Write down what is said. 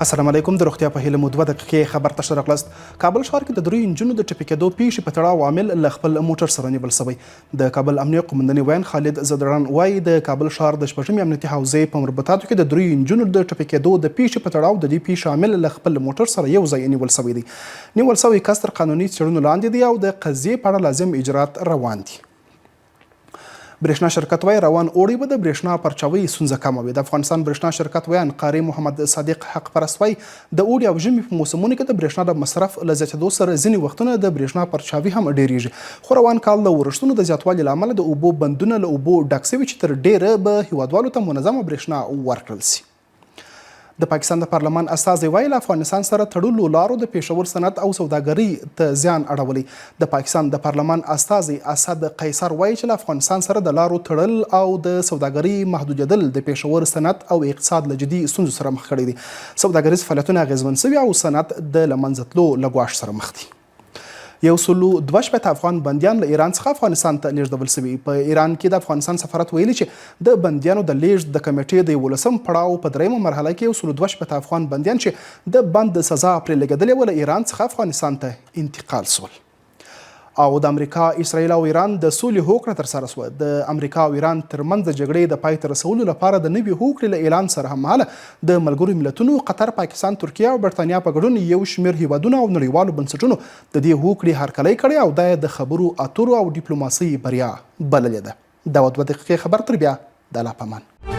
السلام علیکم د روغتیا په هیله مو 2 دقیقې خبر ته ښه راغلاست. کابل ښار کې د دریو نجونو د ټپي کېدو پیښې په تړاو عامل له خپل موټر سره نیول شوی. د کابل امنیه قومندانۍ ویاند خالد ځدراڼ وايي، د کابل ښار د شپږمې امنیتي حوزې په مربوطاتو کې د دریو نجونو د ټپي کېدو د پیښې په تړاو د دې پیښې عامل له خپل موټر سره یو ځای نیول شوی دی. نیول شوی کس تر قانوني څېړنو لاندې دی او د قضیې په اړه لازم اجرات روان دي. برېښنا شرکت وايي، روان اوړی به د برېښنا پرچاوۍ ستونزه کمه وي. د افغانستان برېښنا شرکت ویاند قاري محمد صادق حق پرست وايي، د اوړي او ژمي په موسمونو کې د برېښنا د مصرف له زیاتېدو سره ځینې وختونه د برېښنا پرچاوي هم ډېرېږي، خو روان کال د ورښتونو د زیاتوالي له امله د اوبو بندونه له اوبو ډک شوي چې تر ډېره به هېوادوالو ته منظمه برېښنا ورکړل شي. د پاکستان د پارلمان استازی وايي، له افغانستان سره تړلو لارو د پېښور صنعت او سوداګرۍ ته زیان اړولی. د پاکستان د پارلمان استازی اسد قیصر وايي چې له افغانستان سره د لارو تړل او د سوداګرۍ محدودېدل د پېښور صنعت او اقتصاد له جدي ستونزو سره مخ کړی دی. سوداګریز فعالیتونه اغېزمن شوي او صنعت د له منځه تلو له ګواښ سره مخ دی. یو سلو 62 افغان بندیان له ایران څخه افغانستان ته لیږدول شوي. په ایران کې د افغانستان سفارت ویلي چې د بندیانو د لیږد د کمېټې د یولسم پړاو په درېیمه مرحله کې یو سلو 62 افغان بندیان چې د بند سزا پرې لګېدلې وه، له ایران څخه افغانستان ته انتقال شول. او د امریکا، اسرائیل او ایران د سولې هوکړه ترسره شوه. د امریکا او ایران ترمنځ د جګړې د پای ته رسولو لپاره د نوې هوکړې له اعلان سره هممهاله د ملګرو ملتونو، قطر، پاکستان، ترکیې او برتانیا په ګډون یو شمېر هېوادونو او نړیوالو بنسټونو د دې هوکړې هرکلی کړی او دا یې د خبرو اترو او ډیپلوماسۍ بریا بللې ده. دا وه 2 دقیقې خبر، تر بیا د الله په امان.